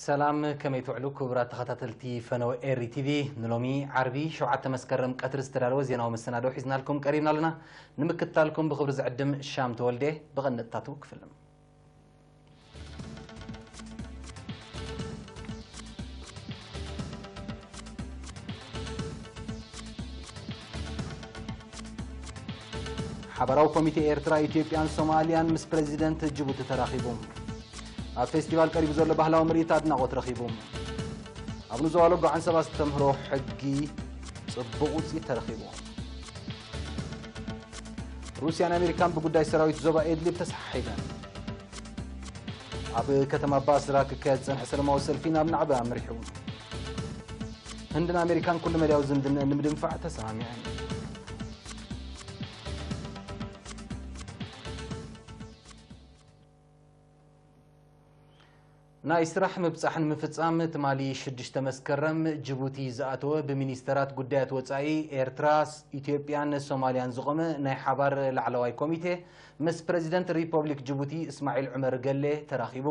ሰላም፣ ከመይ ትውዕሉ ክቡራት ተኸታተልቲ ፈነወ ኤሪ ቲቪ? ንሎሚ ዓርቢ ሸውዓተ መስከረም ቀትሪ ዝተዳለወ ዜናዊ መሰናዶ ሒዝናልኩም ቀሪብና ኣለና። ንምክትታልኩም ብኽብሪ ዝዕድም ሻም ተወልዴ። ብቐንድታቱ ክፍልም። ሓባራዊ ኮሚቴ ኤርትራ፣ ኢትዮጵያን ሶማልያን ምስ ፕረዚደንት ጅቡቲ ተራኺቡ። ኣብ ፌስቲቫል ቀሪቡ ዘሎ ባህላዊ ምርኢት ኣድናቖት ረኺቡ። ኣብ ንዞባ ሎጎ ዓንሰባ ዝተምህሮ ሕጊ ጽቡቕ ውጽኢት ተረኺቡ። ሩስያን ኣሜሪካን ብጉዳይ ሰራዊት ዞባ ኢድሊብ ተሰሓሒበን። ኣብ ከተማ ባስራ ክካየድ ዝጸንሐ ሰላማዊ ሰልፊ ናብ ናዕቢ ኣምሪሑ። ህንድን ኣሜሪካን ኩሉ መዳያዊ ዝምድነአን ንምድንፋዕ ተሰማሚዐን። ናይ ስራሕ ምብጻሕ ንምፍጻም ትማሊ ሽዱሽተ መስከረም ጅቡቲ ዝኣተወ ብሚኒስተራት ጉዳያት ወጻኢ ኤርትራ፣ ኢትዮጵያን ሶማልያን ዝቖመ ናይ ሓባር ላዕለዋይ ኮሚቴ ምስ ፕረዚደንት ሪፐብሊክ ጅቡቲ እስማዒል ዑመር ገሌ ተራኺቡ።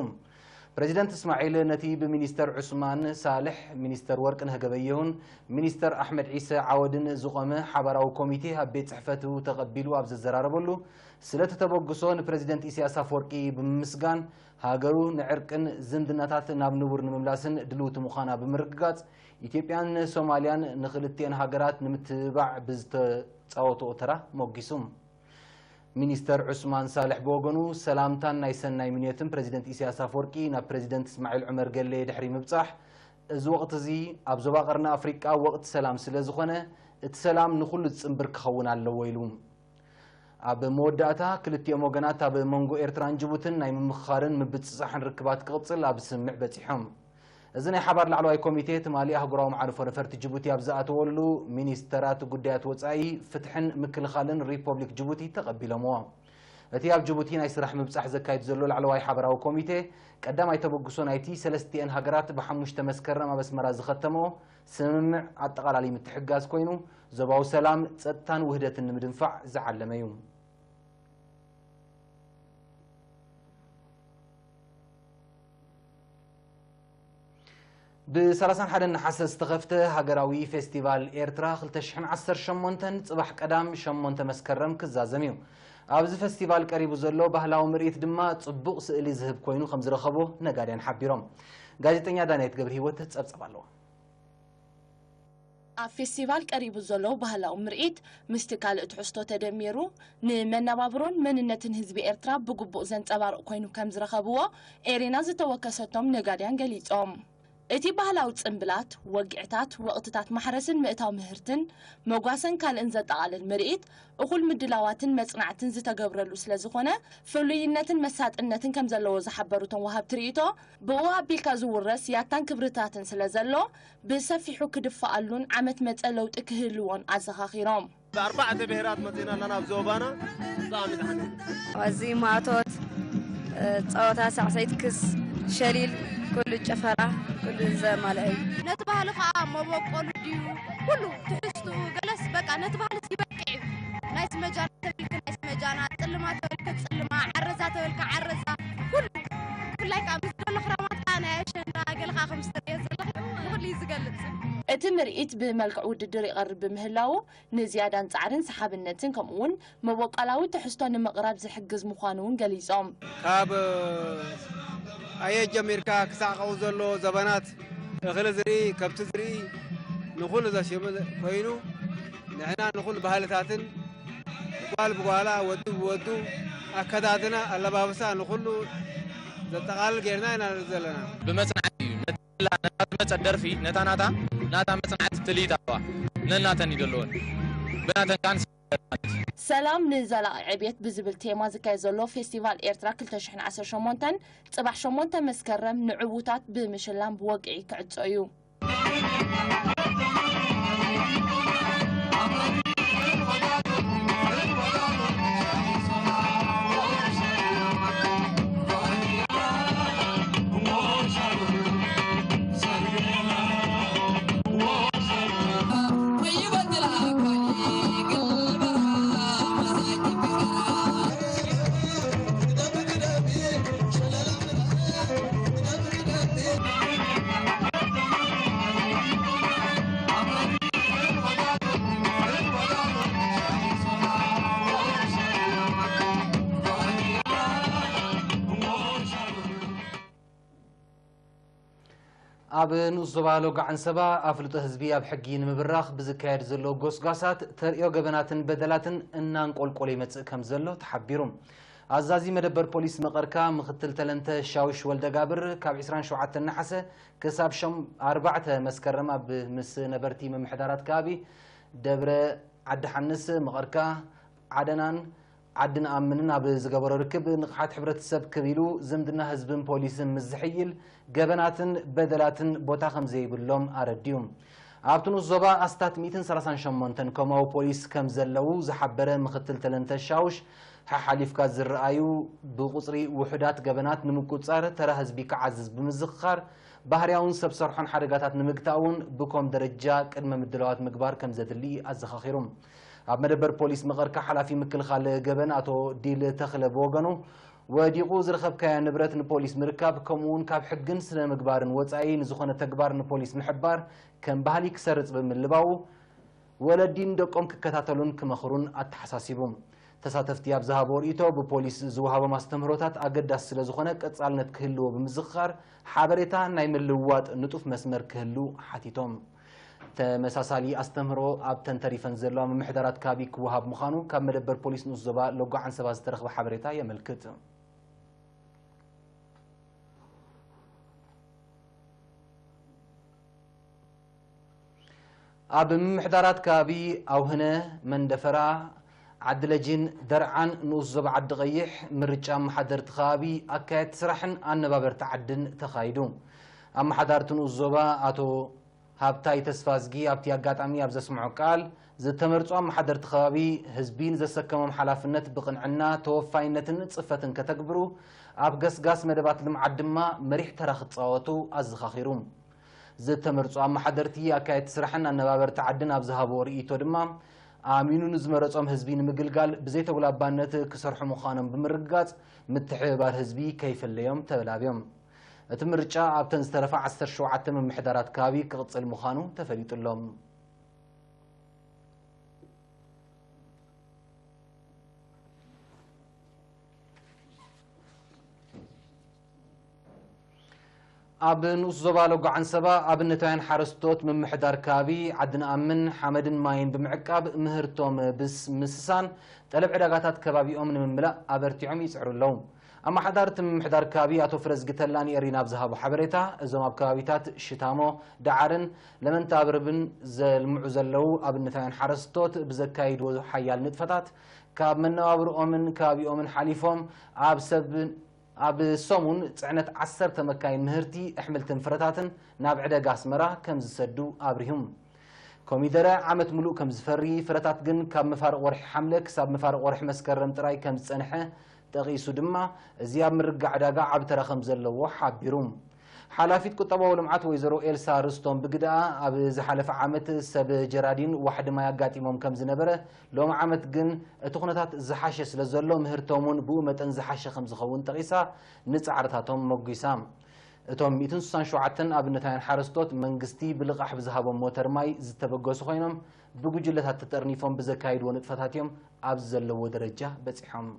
ፕረዚደንት እስማዒል ነቲ ብሚኒስተር ዑስማን ሳልሕ፣ ሚኒስተር ወርቅነህ ገበየሁን ሚኒስተር ኣሕመድ ዒሰ ዓወድን ዝቖመ ሓባራዊ ኮሚቴ ኣብ ቤት ጽሕፈቱ ተቐቢሉ ኣብ ዘዘራረበሉ፣ ስለቲ ተበግሶ ንፕረዚደንት ኢሳያስ ኣፈወርቂ ብምምስጋን፣ ሃገሩ ንዕርቅን ዝምድናታት ናብ ንቡር ንምምላስን ድልውቲ ምዃና ብምርግጋጽ፣ ኢትዮጵያን ሶማልያን ንኽልቲኤን ሃገራት ንምትብባዕ ብዝተጻወትኦ ተራ ሞጊሱ። ሚኒስተር ዑስማን ሳልሕ ብወገኑ፣ ሰላምታን ናይ ሰናይ ምንዮትን ፕረዚደንት ኢሳያስ ኣፈወርቂ ናብ ፕረዚደንት እስማዒል ዑመር ገሌ ድሕሪ ምብጻሕ፣ እዚ ወቕቲ እዚ ኣብ ዞባ ቀርኒ ኣፍሪቃ ወቕቲ ሰላም ስለ ዝኾነ፣ እቲ ሰላም ንኹሉ ዝጽንብር ክኸውን ኣለዎ ኢሉ። ኣብ መወዳእታ፣ ክልቲኦም ወገናት ኣብ መንጎ ኤርትራን ጅቡትን ናይ ምምኽኻርን ምብጽጻሕን ርክባት ክቕጽል ኣብ ስምምዕ በጺሖም። እዚ ናይ ሓባር ላዕለዋይ ኮሚቴ ትማሊ ኣህጉራዊ መዓርፎ ነፈርቲ ጅቡቲ ኣብ ዝኣተወሉ፣ ሚኒስተራት ጉዳያት ወጻኢ፣ ፍትሕን ምክልኻልን ሪፐብሊክ ጅቡቲ ተቐቢሎምዎ። እቲ ኣብ ጅቡቲ ናይ ስራሕ ምብጻሕ ዘካይድ ዘሎ ላዕለዋይ ሓባራዊ ኮሚቴ፣ ቀዳማይ ተበግሶ ናይቲ ሰለስቲኤን ሃገራት ብሓሙሽተ መስከረም ኣብ ኣስመራ ዝኸተምኦ ስምምዕ ኣጠቓላሊ ምትሕግጋዝ ኮይኑ፣ ዞባዊ ሰላም፣ ጸጥታን ውህደትን ንምድንፋዕ ዝዓለመ እዩ። ብ ሰላሳን ሓደን ነሓሰ ዝተኸፍተ ሃገራዊ ፌስቲቫል ኤርትራ ክልተ ሽሕን ዓሰርተ ሸሞንተን ጽባሕ ቀዳም ሸሞንተ መስከረም ክዛዘም እዩ። ኣብዚ ፌስቲቫል ቀሪቡ ዘሎ ባህላዊ ምርኢት ድማ ጽቡቕ ስእሊ ዝህብ ኮይኑ ከም ዝረኸቦ ነጋድያን ሓቢሮም። ጋዜጠኛ ዳናይት ገብረ ህይወት ጸብጸብ ኣለዋ። ኣብ ፌስቲቫል ቀሪቡ ዘሎ ባህላዊ ምርኢት፣ ምስቲ ካልእ ትሕዝቶ ተደሚሩ፣ ንመነባብሮን መንነትን ህዝቢ ኤርትራ ብግቡእ ዘንጸባርቕ ኮይኑ ከም ዝረኸብዎ ኤሪና ዝተወከሰቶም ነጋድያን ገሊጾም። እቲ ባህላዊ ጽምብላት፣ ወግዕታት፣ ወቕትታት ማሕረስን ምእታው ምህርትን፣ መጓሰን ካልእን ዘጠቓልል ምርኢት፣ እኹል ምድላዋትን መጽናዕትን ዝተገብረሉ ስለ ዝኾነ፣ ፍሉይነትን መሳጥነትን ከም ዘለዎ ዝሓበሩ እቶም ወሃብቲ ርእይቶ፣ ብኡ ኣቢልካ ዝውረስ ያታን ክብርታትን ስለ ዘሎ፣ ብሰፊሑ ክድፈኣሉን ዓመት መጸ ለውጢ ክህልዎን ኣዘኻኺሮም። ብኣርባዕተ ብሄራት መጺና ኣለና ኣብ ዞባና። ብጣዕሚ ደሓን እዩ። ኣብዚ ማእቶት፣ እ፣ ጸወታ ሳዕሰዒት ክስ፣ ሸሊል፣ ኩሉ ጭፈራ፣ ኩሉ ዘማልአ እዩ። ነቲ ባህሊ ኸኣ መበቆሉ ድዩ፣ ኩሉ ትሕዝትኡ፣ ገለስ በቃ ነቲ ባህሊ ይበቅዕ እዩ። ናይ ስመጃና ተብልክ ናይ ስመጃና፣ ጽልማ ተብልክ ጽልማ፣ ዓረዛ ተብልክ ዓረዛ፣ ኩሉ። ብፍላይ ከኣ ምስ ዘሎ ክራማት ከኣ ናይ ኣሸንዳ ገለ ከኣ ከም ዝተርእዮ ዘለኺ ንኹሉ እዩ ዝገልጽ። እቲ ምርኢት ብመልክዕ ውድድር ይቐርብ ብምህላዉ፣ ንዝያዳን ጻዕርን ሰሓብነትን ከምኡ'ውን መበቆላዊ ትሕዝቶ ንምቕራብ ዝሕግዝ ምዃኑ እውን ገሊጾም። ካብ ኣየት ጀሚርካ ክሳዕ ቀው ዘሎ ዘበናት እኽሊ ዝርኢ፣ ከብቲ ዝርኢ፣ ንኹሉ ዘሽም ኮይኑ፣ ንሕና ንኹሉ ባህልታትን ጓል ብጓላ፣ ወዲ ብወዱ፣ ኣከዳድና፣ ኣለባብሳ፣ ንኹሉ ዘጠቓልል ጌርና ኢና ንርኢ ዘለና። ብመጽናዕቲ እዩ። ነቲ ነታ ዝመጸት ደርፊ፣ ነታ ናታ፣ ናታ መጽናዕቲ ትልኢት ኣለዋ። ነናተን እዩ ዘለወን። ብናተን ከኣ ንስ-፣ ሰላም ንዘላቒ ዕብየት ብዝብል ቴማ ዝካየድ ዘሎ ፌስቲቫል ኤርትራ ክልተ ሽሕን ዓሰርተ ሸሞንተን ጽባሕ ሸሞንተ መስከረም ንዕዉታት ብምሽላም ብወግዒ ክዕጾ እዩ። ኣብ ንኡስ ዞባ ሎጋዕ ዓንሰባ ኣፍልጦ ህዝቢ ኣብ ሕጊ ንምብራኽ ብዝካየድ ዘሎ ጎስጓሳት ተርእዮ ገበናትን በደላትን እናንቆልቆለ ይመጽእ ከም ዘሎ ተሓቢሩ። ኣዛዚ መደበር ፖሊስ መቐርካ ምክትል ተለንተ ሻውሽ ወልደጋብር ካብ ዕስራን ሸውዓተን ነሓሰ ክሳብ ሸም-፣ ኣርባዕተ መስከረም ኣብ ምስ ነበርቲ ምምሕዳራት ከባቢ ደብረ ዓዲ ሓንስ፣ መቐርካ፣ ዓደናን ዓዲ ንኣምንን ኣብ ዝገበሮ ርክብ ንቕሓት ሕብረተሰብ ክብ ኢሉ ዝምድና ህዝብን ፖሊስን ምስ ዝሕይል ገበናትን በደላትን ቦታ ከም ዘይብሎም ኣረዲኡ። ኣብቲ ንኡስ ዞባ ኣስታት ሚእትን ሰላሳን ሸሞንተን ከምኡ ፖሊስ ከም ዘለዉ ዝሓበረ ምክትል ተለንተ ሻውሽ፣ ሓሓሊፍካ ዝረኣዩ ብቁጽሪ ውሑዳት ገበናት ንምቁጽጻር ተራ ህዝቢ ክዓዝዝ ብምዝኽኻር፣ ባህርያውን ሰብ ሰርሖን ሓደጋታት ንምግታእ እውን ብኮም ደረጃ ቅድመ ምድላዋት ምግባር ከም ዘድሊ ኣዘኻኺሩ። ኣብ መደበር ፖሊስ መቐርካ ሓላፊ ምክልኻል ገበን ኣቶ ዲል ተኽለ ብወገኑ፣ ወዲቑ ዝረኸብካዮ ንብረት ንፖሊስ ምርካብ፣ ከምኡ እውን ካብ ሕግን ስነ ምግባርን ወጻኢ ንዝኾነ ተግባር ንፖሊስ ምሕባር ከም ባህሊ ክሰርጽ ብምልባው፣ ወለዲ ንደቆም ክከታተሉን ክመኽሩን ኣተሓሳሲቡ። ተሳተፍቲ ኣብ ዝሃቦ ርእይቶ፣ ብፖሊስ ዝወሃቦም ኣስተምህሮታት ኣገዳሲ ስለ ዝኾነ ቀጻልነት ክህልዎ ብምዝኽኻር፣ ሓበሬታ ናይ ምልውዋጥ ንጡፍ መስመር ክህሉ ሓቲቶም። ተመሳሳሊ ኣስተምህሮ ኣብተን ተሪፈን ዘለዋ ምምሕዳራት ከባቢ ክወሃብ ምዃኑ ካብ መደበር ፖሊስ ንኡስ ዞባ ሎጎ ዓንሰባ ዝተረኽበ ሓበሬታ የመልክት። ኣብ ምምሕዳራት ከባቢ ኣውህነ፣ መንደፈራ፣ ዓዲ ለጂን፣ ደርዓን ንኡስ ዞባ ዓዲ ቀይሕ ምርጫ ኣመሓደርቲ ከባቢ፣ ኣካየድቲ ስራሕን ኣነባበርቲ ዓድን ተኻይዱ። ኣመሓዳርቲ ንኡስ ዞባ ኣቶ ሃብታይ ተስፋዝጊ ኣብቲ ኣጋጣሚ ኣብ ዘስምዖ ቃል፣ ዝተመርጹ ኣመሓደርቲ ከባቢ ህዝቢ ንዘሰከሞም ሓላፍነት ብቕንዕና፣ ተወፋይነትን ጽፈትን ከተግብሩ፣ ኣብ ገስጋስ መደባት ልምዓት ድማ መሪሕ ተራ ክጻወቱ ኣዘኻኺሩ። ዝተመርጹ ኣመሓደርቲ፣ ኣካየድቲ ስራሕን ኣነባበርቲ ዓድን ኣብ ዝሃብዎ ርእይቶ ድማ፣ ኣሚኑ ንዝመረጾም ህዝቢ ንምግልጋል ብዘይተጉላባነት ክሰርሑ ምዃኖም ብምርግጋጽ፣ ምትሕብባር ህዝቢ ከይፍለዮም ተላብዮም። እቲ ምርጫ ኣብተን ዝተረፋ ዓሰርተ ሸውዓተ ምምሕዳራት ከባቢ ክቕጽል ምዃኑ ተፈሊጡ ኣሎ። ኣብ ንኡስ ዞባ ሎጎ ዓንሰባ ኣብነታውያን ሓረስቶት ምምሕዳር ከባቢ ዓዲ ንኣምን ሓመድን ማይን ብምዕቃብ ምህርቶም ብስ-፣ ምስሳን ጠለብ ዕዳጋታት ከባቢኦም ንምምላእ ኣበርቲዖም ይጽዕሩ ኣለዉ። ኣመሓዳርቲ ምምሕዳር ከባቢ ኣቶ ፍረዝጊ ተላኒ ኤሪና ኣብ ዝሃቦ ሓበሬታ፣ እዞም ኣብ ከባቢታት ሽታሞ፣ ደዓርን ለመንታብርብን ዘልምዑ ዘለዉ ኣብነታውያን ሓረስቶት ብዘካይድዎ ሓያል ንጥፈታት ካብ መነባብርኦምን ከባቢኦምን ሓሊፎም ኣብ ሰብ ኣብ ሰሙን ጽዕነት ዓሰርተ መካይን ምህርቲ ኣሕምልትን ፍረታትን ናብ ዕደጋ ኣስመራ ከም ዝሰዱ ኣብሪሁ። ኮሚደረ ዓመት ምሉእ ከም ዝፈሪ፣ ፍረታት ግን ካብ መፋርቕ ወርሒ ሓምለ ክሳብ መፋርቕ ወርሒ መስከረም ጥራይ ከም ዝጸንሐ ጠቒሱ ድማ፣ እዚ ኣብ ምርግጋእ ዕዳጋ ዓቢ ተራ ከም ዘለዎ ሓቢሩ። ሓላፊት ቁጠባዊ ልምዓት ወይዘሮ ኤልሳ ርስቶም ብግደኣ፣ ኣብ ዝሓለፈ ዓመት ሰብ ጀራዲን ዋሕዲ ማይ ኣጋጢሞም ከም ዝነበረ፣ ሎሚ ዓመት ግን እቲ ኩነታት ዝሓሸ ስለ ዘሎ፣ ምህርቶም እውን ብኡ መጠን ዝሓሸ ከም ዝኸውን ጠቒሳ፣ ንጻዕርታቶም መጒሳ። እቶም ሚእትን ስሳን ሸውዓተን ኣብነታውያን ሓረስቶት፣ መንግስቲ ብልቓሕ ብዝሃቦም ሞተር ማይ ዝተበገሱ ኮይኖም፣ ብጉጅለታት ተጠርኒፎም ብዘካይድዎ ንጥፈታት እዮም ኣብዚ ዘለዎ ደረጃ በጺሖም።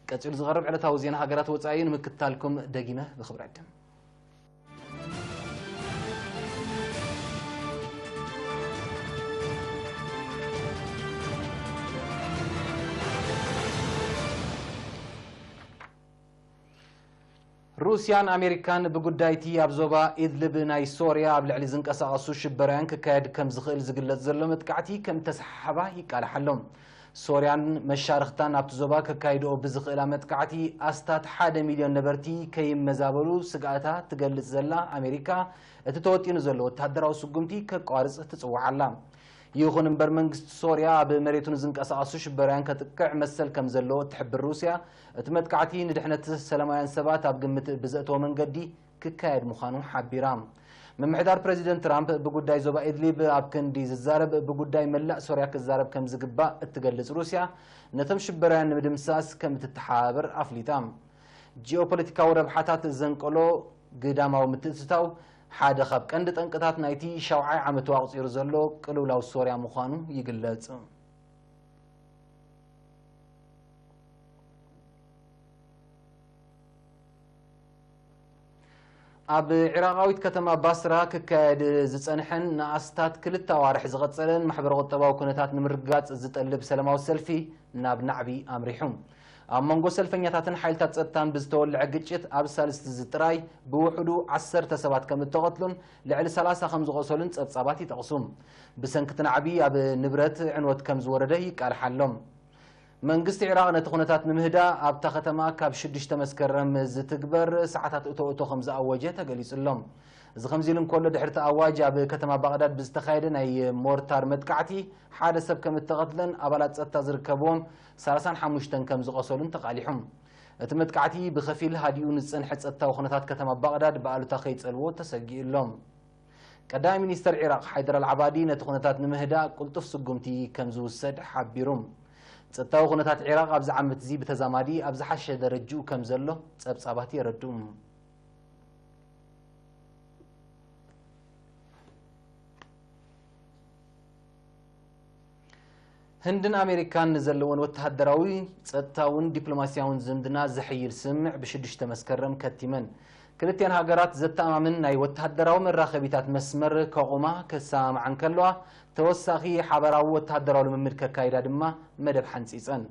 ቀጺሉ ዝቐርብ ዕለታዊ ዜና ሃገራት ወጻኢ ንምክትታልኩም ደጊመ ብኽብሪ ዕድም። ሩስያን ኣሜሪካን ብጉዳይቲ ኣብ ዞባ ኢድልብ ናይ ሶርያ ኣብ ልዕሊ ዝንቀሳቐሱ ሽበራውያን ክካየድ ከም ዝኽእል ዝግለጽ ዘሎ መጥቃዕቲ ከም እተሰሓሓባ ይቃልሓ ኣሎ። ሶርያን መሻርኽታን ኣብቲ ዞባ ከካይድኦ ብዝኽእላ መጥቃዕቲ ኣስታት ሓደ ሚልዮን ነበርቲ ከይመዛበሉ ስግኣታ ትገልጽ ዘላ ኣሜሪካ፣ እቲ ተወጢኑ ዘሎ ወተሃደራዊ ስጉምቲ ከቋርጽ ትጽውዕ ኣላ። ይኹን እምበር መንግስቲ ሶርያ ኣብ መሬቱ ንዝንቀሳቐሱ ሽበራውያን ከጥቅዕ መሰል ከም ዘለዎ እትሕብር ሩስያ፣ እቲ መጥቃዕቲ ንድሕነት ሰላማውያን ሰባት ኣብ ግምት ብዘእተወ መንገዲ ክካየድ ምዃኑ ሓቢራ። ምምሕዳር ፕረዚደንት ትራምፕ ብጉዳይ ዞባ ኢድሊብ ኣብ ክንዲ ዝዛረብ፣ ብጉዳይ መላእ ሶርያ ክዛረብ ከም ዝግባእ እትገልጽ ሩስያ፣ ነቶም ሽበራውያን ንምድምሳስ ከም እትተሓባበር ኣፍሊጣ። ጂኦፖለቲካዊ ረብሓታት ዘንቀሎ ግዳማዊ ምትእትታው ሓደ ካብ ቀንዲ ጠንቅታት ናይቲ ሻውዓይ ዓመቱ ኣቑጺሩ ዘሎ ቅልውላው ሶርያ ምዃኑ ይግለጽ። ኣብ ዒራቓዊት ከተማ ባስራ ክካየድ ዝጸንሐን ንኣስታት ክልተ ኣዋርሕ ዝቐጸለን ማሕበረ ቁጠባዊ ኩነታት ንምርግጋጽ ዝጠልብ ሰላማዊ ሰልፊ ናብ ናዕቢ ኣምሪሑ። ኣብ መንጎ ሰልፈኛታትን ሓይልታት ጸጥታን ብዝተወልዐ ግጭት ኣብ ሳልስቲ እዚ ጥራይ ብውሕዱ ዓሰርተ ሰባት ከም እተቐትሉን ልዕሊ ሰላሳ ከም ዝቖሰሉን ጸብጻባት ይጠቕሱ። ብሰንኪ እቲ ናዕቢ ኣብ ንብረት ዕንወት ከም ዝወረደ ይቃልሓሎም። መንግስቲ ዒራቕ ነቲ ኩነታት ንምህዳእ ኣብታ ከተማ ካብ ሽዱሽተ መስከረም ዝትግበር ሰዓታት እቶ እቶ ከም ዝኣወጀ ተገሊጹ ኣሎ። እዚ ከምዚ ኢሉ እንከሎ ድሕሪ እቲ ኣዋጅ ኣብ ከተማ ባቕዳድ ብዝተኻየደ ናይ ሞርታር መጥቃዕቲ ሓደ ሰብ ከም እተቐትለን ኣባላት ጸጥታ ዝርከብዎም ሰላሳን ሓሙሽተን ከም ዝቖሰሉን ተቓሊሑ። እቲ መጥቃዕቲ ብኸፊል ሃዲኡ ንዝጸንሐ ጸጥታዊ ኩነታት ከተማ ባቕዳድ ብኣሉታ ከይጸልዎ ተሰጊኡ ኣሎ። ቀዳማይ ሚኒስተር ዒራቕ ሓይደር ኣልዓባዲ ነቲ ኩነታት ንምህዳእ ቅልጡፍ ስጉምቲ ከም ዝውሰድ ሓቢሩ። ጸጥታዊ ኩነታት ዒራቕ ኣብዚ ዓመት እዚ ብተዛማዲ ኣብ ዝሓሸ ደረጅኡ ከም ዘሎ ጸብጻባት የረድኡ። ህንድን ኣሜሪካን ንዘለወን ወተሃደራዊ፣ ጸጥታውን ዲፕሎማስያውን ዝምድና ዘሕይል ስምምዕ ብሽዱሽተ መስከረም ከቲመን። ክልቲኣን ሃገራት ዘተኣማምን ናይ ወተሃደራዊ መራኸቢታት መስመር ከቑማ ክሰማምዓ እንከለዋ፣ ተወሳኺ ሓባራዊ ወተሃደራዊ ልምምድ ከካይዳ ድማ መደብ ሓንጺጸን።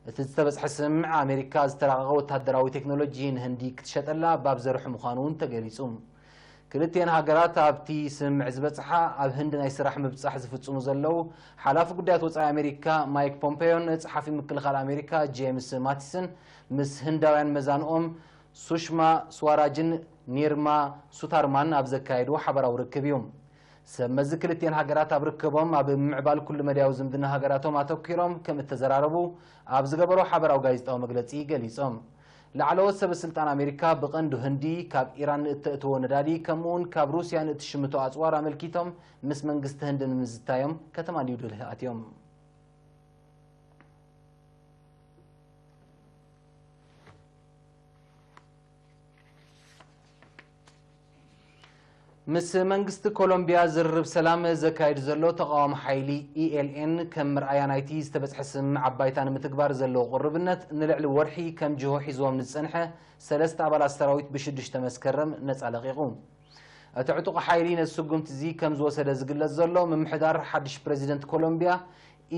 እቲ ዝተበጽሐ ስምምዕ፣ ኣሜሪካ ዝተራቐቐ ወተሃደራዊ ቴክኖሎጂ ንህንዲ ክትሸጠላ ባብ ዘርሑ ምዃኑ እውን ተገሊጹ። ክልቲአን ሃገራት ኣብቲ ስምምዕ ዝበጽሓ፣ ኣብ ህንዲ ናይ ስራሕ ምብጻሕ ዝፍጽሙ ዘለዉ ሓላፊ ጉዳያት ወጻኢ ኣሜሪካ ማይክ ፖምፔዮን ጸሓፊ ምክልኻል ኣሜሪካ ጄምስ ማቲስን ምስ ህንዳውያን መዛንኦም ሱሽማ ስዋራጅን ኒርማ ሱታርማን ኣብ ዘካየድዎ ሓበራዊ ርክብ እዩ። ሰብ መዚ ክልቲአን ሃገራት ኣብ ርክቦም ኣብ ምምዕባል ኩሉ መዳያዊ ዝምድና ሃገራቶም ኣተኲሮም ከም እተዘራረቡ ኣብ ዝገበሮ ሓበራዊ ጋዜጣዊ መግለጺ ገሊጾም። ላዕለዎት ሰበ ስልጣን ኣሜሪካ ብቐንዱ ህንዲ ካብ ኢራን ንእተእትዎ ነዳዲ ከምኡውን ካብ ሩስያ ንእትሽምቶ ኣጽዋር ኣመልኪቶም ምስ መንግስቲ ህንዲ ንምዝታዮም ከተማ ኒው ዴልሂ ኣትዮም። ምስ መንግስቲ ኮሎምቢያ ዝርርብ ሰላም ዘካይድ ዘሎ ተቓዋሚ ሓይሊ ኢኤልኤን ከም መርኣያ ናይቲ ዝተበጽሐ ስምምዕ ኣብ ባይታ ንምትግባር ዘለዎ ቅርብነት ንልዕሊ ወርሒ ከም ጅሆ ሒዝዎም ንዝጸንሐ ሰለስተ ኣባላት ሰራዊት ብሽዱሽተ መስከረም ነጻ ለቒቑ። እቲ ዕጡቕ ሓይሊ ነዚ ስጉምቲ እዚ ከም ዝወሰደ ዝግለጽ ዘሎ ምምሕዳር ሓድሽ ፕረዚደንት ኮሎምቢያ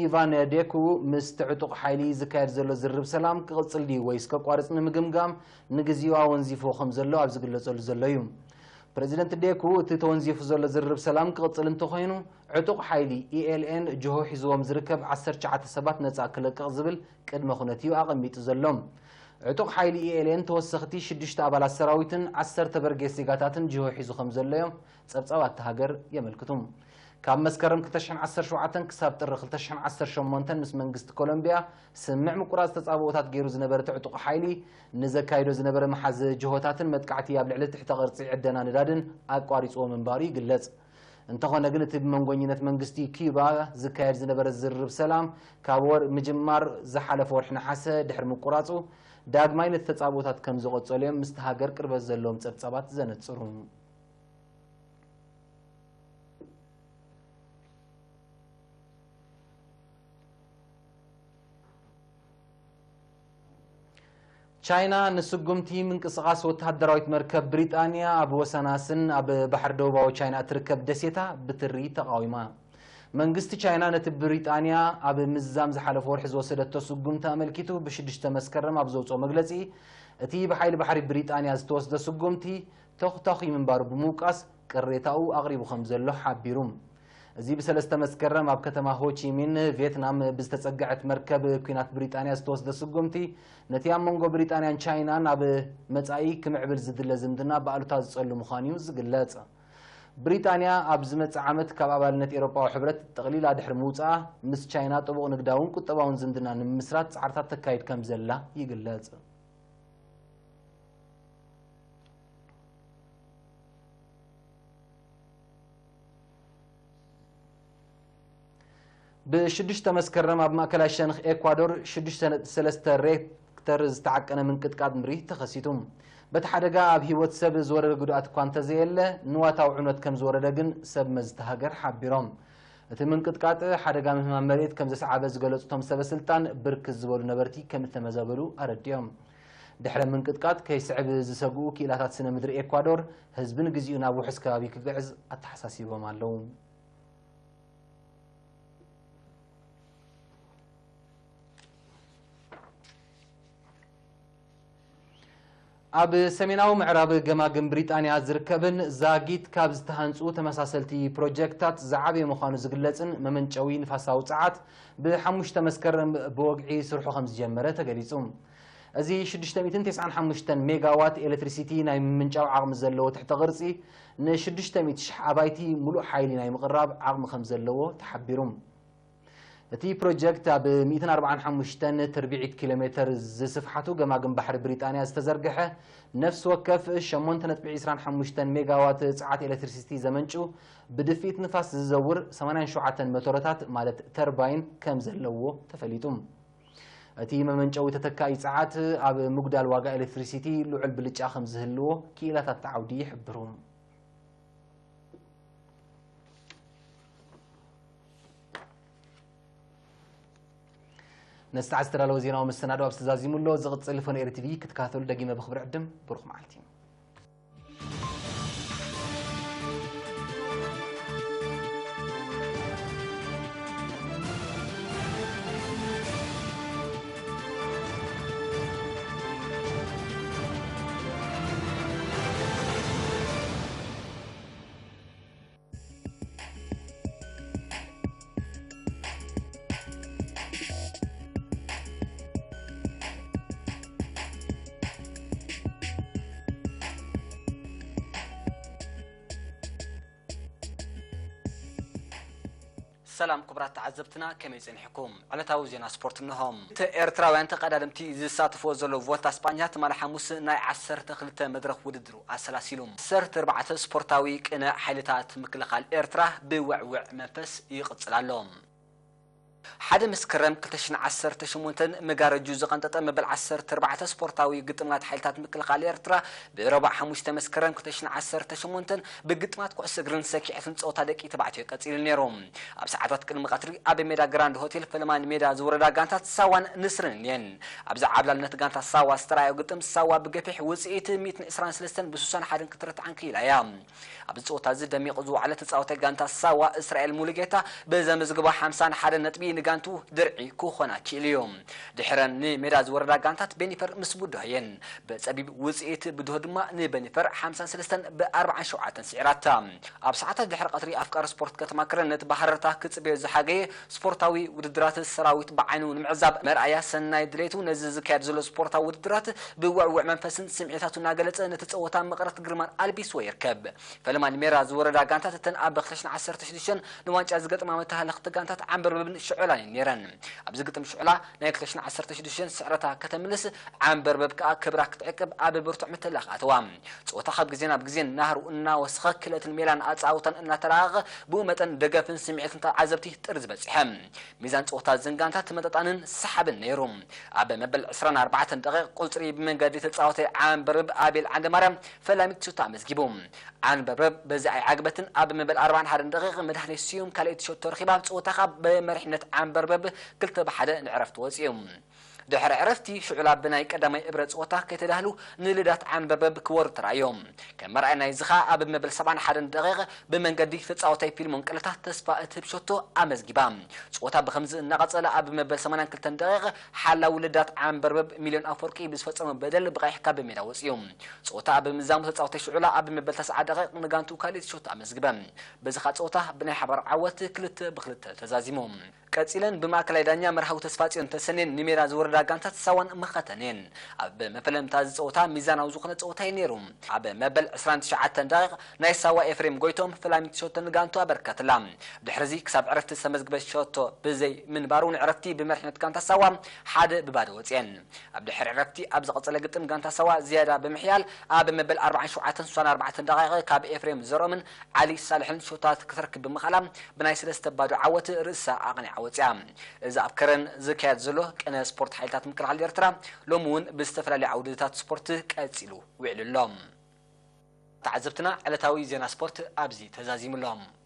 ኢቫን ዴኩ ምስቲ ዕጡቕ ሓይሊ ዝካየድ ዘሎ ዝርርብ ሰላም ክቕጽል ድዩ ወይስ ከቋርጽ ንምግምጋም ንግዜኡ ኣወንዚፍዎ ከም ዘሎ ኣብ ዝግለጸሉ ዘሎ እዩ። ፕረዚደንት ዴኩ እቲ ተወንዚፉ ዘሎ ዝርርብ ሰላም ክቕጽል እንተኾይኑ ዕጡቕ ሓይሊ ኢኤልኤን ጅሆ ሒዝዎም ዝርከብ ዓሰርተ ትሽዓተ ሰባት ነጻ ክለቅቕ ዝብል ቅድመ ኩነት እዩ ኣቐሚጡ ዘሎ። ዕጡቕ ሓይሊ ኢኤልኤን ተወሰኽቲ ሽዱሽተ ኣባላት ሰራዊትን ዓሰርተ በርጌስ ዜጋታትን ጅሆ ሒዙ ከም ዘሎ እዮም ጸብጻባት እታ ሃገር የመልክቱ። ካብ መስከረም ክልተ ሽሕን ዓሰርተ ሸውዓተን ክሳብ ጥሪ ክልተ ሽሕን ዓሰርተ ሸሞንተን ምስ መንግስቲ ኮሎምቢያ ስምምዕ ምቁራጽ ተጻብኦታት ገይሩ ዝነበረ እቲ ዕጡቕ ሓይሊ ንዘካይዶ ዝነበረ መሓዘ ጅሆታትን መጥቃዕቲ ኣብ ልዕሊ ትሕተ ቅርጺ ዕደና ነዳድን ኣቋሪጽዎ ምንባሩ ይግለጽ። እንተኾነ ግን እቲ ብመንጎኝነት መንግስቲ ኪዩባ ዝካየድ ዝነበረ ዝርርብ ሰላም ካብ ወር ምጅማር ዝሓለፈ ወርሒ ነሓሰ ድሕሪ ምቁራጹ ዳግማይ ነቲ ተጻብኦታት ከም ዝቐጸሉ እዮም ምስቲ ሃገር ቅርበት ዘለዎም ጸብጻባት ዘነጽሩ። ቻይና ንስጉምቲ ምንቅስቓስ ወተሃደራዊት መርከብ ብሪጣንያ ኣብ ወሰናስን ኣብ ባሕሪ ደቡባዊ ቻይና እትርከብ ደሴታ ብትሪ ተቓዊማ። መንግስቲ ቻይና ነቲ ብሪጣንያ ኣብ ምዝዛም ዝሓለፈ ወርሒ ዝወሰደቶ ስጉምቲ ኣመልኪቱ ብሽዱሽተ መስከረም ኣብ ዘውፅኦ መግለፂ፣ እቲ ብሓይሊ ባሕሪ ብሪጣንያ ዝተወስደ ስጉምቲ ተኹታኺ ምንባሩ ብምውቃስ ቅሬታኡ ኣቕሪቡ ከም ዘሎ ሓቢሩ። እዚ ብሰለስተ መስከረም ኣብ ከተማ ሆቺሚን ቪየትናም ብዝተጸግዐት መርከብ ኲናት ብሪጣንያ ዝተወስደ ስጉምቲ፣ ነቲ ኣብ መንጎ ብሪጣንያን ቻይናን ኣብ መጻኢ ክምዕብል ዝድለ ዝምድና ብኣሉታ ዝጸሉ ምዃኑ እዩ ዝግለጽ። ብሪጣንያ ኣብ ዝመጽእ ዓመት ካብ ኣባልነት ኤውሮጳዊ ሕብረት ጠቕሊላ ድሕሪ ምውጽኣ፣ ምስ ቻይና ጥቡቕ ንግዳውን ቁጠባውን ዝምድና ንምምስራት ጻዕርታት ተካይድ ከም ዘላ ይግለጽ። ብሽዱሽተ መስከረም ኣብ ማእከላይ ሸንኽ ኤኳዶር ሽዱሽተ ነጥቢ ሰለስተ ሬክተር ዝተዓቀነ ምንቅጥቃጥ ምድሪ ተኸሲቱ። በቲ ሓደጋ ኣብ ህይወት ሰብ ዝወረደ ጉድኣት እኳ እንተዘየለ፣ ንዋታዊ ዕንወት ከም ዝወረደ ግን ሰብ መዚ እታ ሃገር ሓቢሮም። እቲ ምንቅጥቃጥ ሓደጋ ምህማም መሬት ከም ዘስዓበ ዝገለጹ እቶም ሰበ ስልጣን፣ ብርክት ዝበሉ ነበርቲ ከም እተመዛበሉ ኣረዲኦም። ድሕረ ምንቅጥቃጥ ከይስዕብ ዝሰግኡ ክኢላታት ስነ ምድሪ ኤኳዶር፣ ህዝቢ ንግዚኡ ናብ ውሑስ ከባቢ ክግዕዝ ኣተሓሳሲቦም ኣለዉ። ኣብ ሰሜናዊ ምዕራብ ገማግም ብሪጣንያ ዝርከብን ዛጊት ካብ ዝተሃንጹ ተመሳሰልቲ ፕሮጀክታት ዝዓበየ ምዃኑ ዝግለጽን መመንጨዊ ንፋሳዊ ጸዓት ብሓሙሽተ መስከረም ብወግዒ ስርሑ ከም ዝጀመረ ተገሊጹ። እዚ ሽዱሽተ ሚእትን ተስዓን ሓሙሽተን ሜጋዋት ኤሌክትሪሲቲ ናይ ምምንጫው ዓቕሚ ዘለዎ ትሕተ ቅርጺ ንሽዱሽተ ሚእቲ ሽሕ ኣባይቲ ሙሉእ ሓይሊ ናይ ምቕራብ ዓቕሚ ከም ዘለዎ ተሓቢሩ። እቲ ፕሮጀክት ኣብ ሚእትን ኣርባዓን ሓሙሽተን ትርብዒት ኪሎ ሜተር ዝስፍሓቱ ገማግም ባሕሪ ብሪጣንያ ዝተዘርግሐ ነፍሲ ወከፍ ሸሞንተ ነጥቢ ዕስራን ሓሙሽተን ሜጋዋት ጸዓት ኤሌክትሪሲቲ ዘመንጩ ብድፍኢት ንፋስ ዝዘውር ሰማንያን ሸውዓተን ሞተሮታት ማለት ተርባይን ከም ዘለዎ ተፈሊጡ። እቲ መመንጨዊ ተተካኢ ጸዓት ኣብ ምጉዳል ዋጋ ኤሌክትሪሲቲ ልዑል ብልጫ ከም ዝህልዎ ክኢላታት እቲ ዓውዲ ይሕብሩ። ነዚ ሰዓት ዝተዳለወ ዜናዊ መሰናድኦ ኣብዚ ተዛዚሙ ኣሎ። ዝቕጽል ፎን ኤሪ ቲቪ ክትከታተሉ ደጊመ ብኽብሪ ዕድም። ብሩኽ መዓልቲ። ሰላም ክቡራት ተዓዘብትና፣ ከመይ ጸኒሕኩም? ዕለታዊ ዜና ስፖርት እንሆ። ክልተ ኤርትራውያን ተቐዳደምቲ ዝሳተፍዎ ዘሎ ቮልታ ስጳኛ ትማሊ ሓሙስ ናይ ዓሰርተ ክልተ መድረኽ ውድድሩ ኣሰላሲሉ። ዓሰርተ ኣርባዕተ ስፖርታዊ ቅነ ሓይልታት ምክልኻል ኤርትራ ብውዕውዕ መንፈስ ይቕጽል ኣሎ። ሓደ መስከረም ክልተ ሽሕን ዓሰርተ ሸሞንተን መጋረጁ ዝቐንጠጠ መበል ዓሰርተ ኣርባዕተ ስፖርታዊ ግጥማት ሓይልታት ምክልኻል ኤርትራ ብረቡዕ ሓሙሽተ መስከረም ክልተ ሽሕን ዓሰርተ ሸሞንተን ብግጥማት ኩዕሶ እግርን ሰኪዔትን ጸወታ ደቂ ተባዕትዮ ቀጺሉ ነይሩ። ኣብ ሰዓታት ቅድሚ ቀትሪ ኣብ ሜዳ ግራንድ ሆቴል ፈለማን ሜዳ ዝወረዳ ጋንታት ሳዋን ንስርን እየን። ኣብዚ ዓብላልነት ጋንታ ሳዋ ዝተራእዮ ግጥም ሳዋ ብገፊሕ ውጽኢት ሚእትን ዕስራን ሰለስተን ብስሳን ሓደን ክትረትዓን ክኢላ እያ። ኣብዚ ጸወታ እዚ ደሚቑ ዝወዓለ ተጻዋታይ ጋንታ ሳዋ እስራኤል ሙሉጌታ ብዘመዝግቦ ሓምሳን ሓደን ነጥቢ ንጋንቱ ድርዒ ክኾና ክኢሉ እዩ። ድሕረን ንሜዳ ዝወረዳ ጋንታት ቤኒፈር ምስ ቡድሆ እየን። ብጸቢብ ውጽኢት ብድሆ ድማ ንበኒፈር ሓምሳን ሰለስተን ብኣርባዓን ሸውዓተን ስዒራታ። ኣብ ሰዓታት ድሕሪ ቀትሪ ኣፍቃሪ ስፖርት ከተማ ክረን ነቲ ብሃረርታ ክጽበዮ ዝሓገየ ስፖርታዊ ውድድራት ሰራዊት ብዓይኑ ንምዕዛብ መርኣያ ሰናይ ድሌቱ ነዚ ዝካየድ ዘሎ ስፖርታዊ ውድድራት ብውዕውዕ መንፈስን ስምዒታቱ እናገለጸ ነቲ ጸወታ መቐረት ግርማን ኣልቢስዎ ይርከብ። ፈለማ ንሜዳ ዝወረዳ ጋንታት እተን ኣብ ክልተ ሽሕን ዓሰርተ ሽዱሽተን ንዋንጫ ዝገጥማ መተሃለኽቲ ጋንታት ዓንበርበብን ሽዑላን እየን ነይረን። ኣብዚ ግጥም ሽዑላ ናይ ክልተ ሽሕን ዓሰርተ ሽዱሽተን ስዕረታ ከተምልስ ዓንበርበብ ከኣ ክብራ ክትዕቅብ ኣብ ብርቱዕ ምትላኽ ኣተዋ። ጸወታ ካብ ግዜ ናብ ግዜ ናህሩ እናወሰኸ ክእለትን ሜላን ኣጻውታን እናተራቐቐ ብኡ መጠን ደገፍን ስምዒትን ተዓዘብቲ ጥርዚ በጺሐ። ሚዛን ጸወታ እዘን ጋንታት ተመጣጣንን ሰሓብን ነይሩ። ኣብ መበል ዕስራን ኣርባዕተን ደቂቕ ቁጽሪ ብመንገዲ ተጻዋታይ ዓንበርበብ ኣቤል ዓንደማርያም ፈላሚት ሹቶ ኣመዝጊቡ። ዓንበርበብ በዚ ኣይዓግበትን ኣብ መበል ኣርባዓን ሓደን ደቂቕ መድሃኔ ስዩም ካልኣይቲ ሸቶ ረኺባ ኣብ ጸወታ ካብ ብመሪሕነት ዓንበርበብ ክልተ ብሓደ ንዕረፍቲ ወጺኡ። ድሕሪ ዕረፍቲ ሽዑላ ብናይ ቀዳማይ እብረ ጸወታ ከይተዳህሉ ንልዳት ዓንበርበብ ክወሩ ተራእዮም። ከም መርኣይ ናይዚ ኸኣ ኣብ መበል ሰብዓን ሓደን ደቂቕ ብመንገዲ ተጻዋታይ ፊልሞን ቀለታ ተስፋ እትህብ ሸቶ ኣመዝጊባ። ጸወታ ብኸምዚ እናቐጸለ ኣብ መበል ሰማንያን ክልተን ደቂቕ ሓላዊ ልዳት ዓንበርበብ ሚልዮን ኣፈወርቂ ብዝፈጸሞ በደል ብቐይሕ ካብ ሜዳ ወጺኡ። ጸወታ ኣብ ምዛሙ ተጻዋታይ ሽዑላ ኣብ መበል ተስዓ ደቂቕ ንጋንቱ ካልኣይቲ ሸቶ ኣመዝግበ። በዚ ኸኣ ጸወታ ብናይ ሓባር ዓወት ክልተ ብክልተ ተዛዚሙ። ቀጺለን ብማእከላይ ዳኛ መርሃዊ ተስፋጽዮን ተሰንየን ንሜዳ ዝወረዳ ጋንታት ሳዋን መኸተን እየን። ኣብ መፈለምታ እዚ ጸወታ ሚዛናዊ ዝኾነ ጸወታ እዩ ነይሩ። ኣብ መበል ዕስራን ትሽዓተን ደቂቕ ናይ ሳዋ ኤፍሬም ጎይቶም ፈላሚት ሸቶ ንጋንቱ ኣበርከትላ። ድሕርዚ ክሳብ ዕረፍቲ ዝተመዝግበ ሸቶ ብዘይ ምንባሩ ንዕረፍቲ ብመሪሕነት ጋንታ ሳዋ ሓደ ብባዶ ወጽየን። ኣብ ድሕሪ ዕረፍቲ ኣብ ዝቐጸለ ግጥም ጋንታ ሳዋ ዝያዳ ብምሕያል ኣብ መበል ኣርባዓን ሸውዓተን ስሳን ኣርባዕተን ደቂቕ ካብ ኤፍሬም ዘርኦምን ዓሊ ሳልሕን ሸቶታት ክትረክብ ብምኽኣላ ብናይ ሰለስተ ባዶ ዓወት ርእሳ ኣቕኒዓ ወጺኣ። እዚ ኣብ ከረን ዝካየድ ዘሎ ቅነ ስፖርት ሓይልታት ምክልኻል ኤርትራ ሎሚ እውን ብዝተፈላለዩ ዓውድታት ስፖርት ቀጺሉ ውዒሉ ኣሎ። ተዓዘብትና ዕለታዊ ዜና ስፖርት ኣብዚ ተዛዚሙ ኣሎ።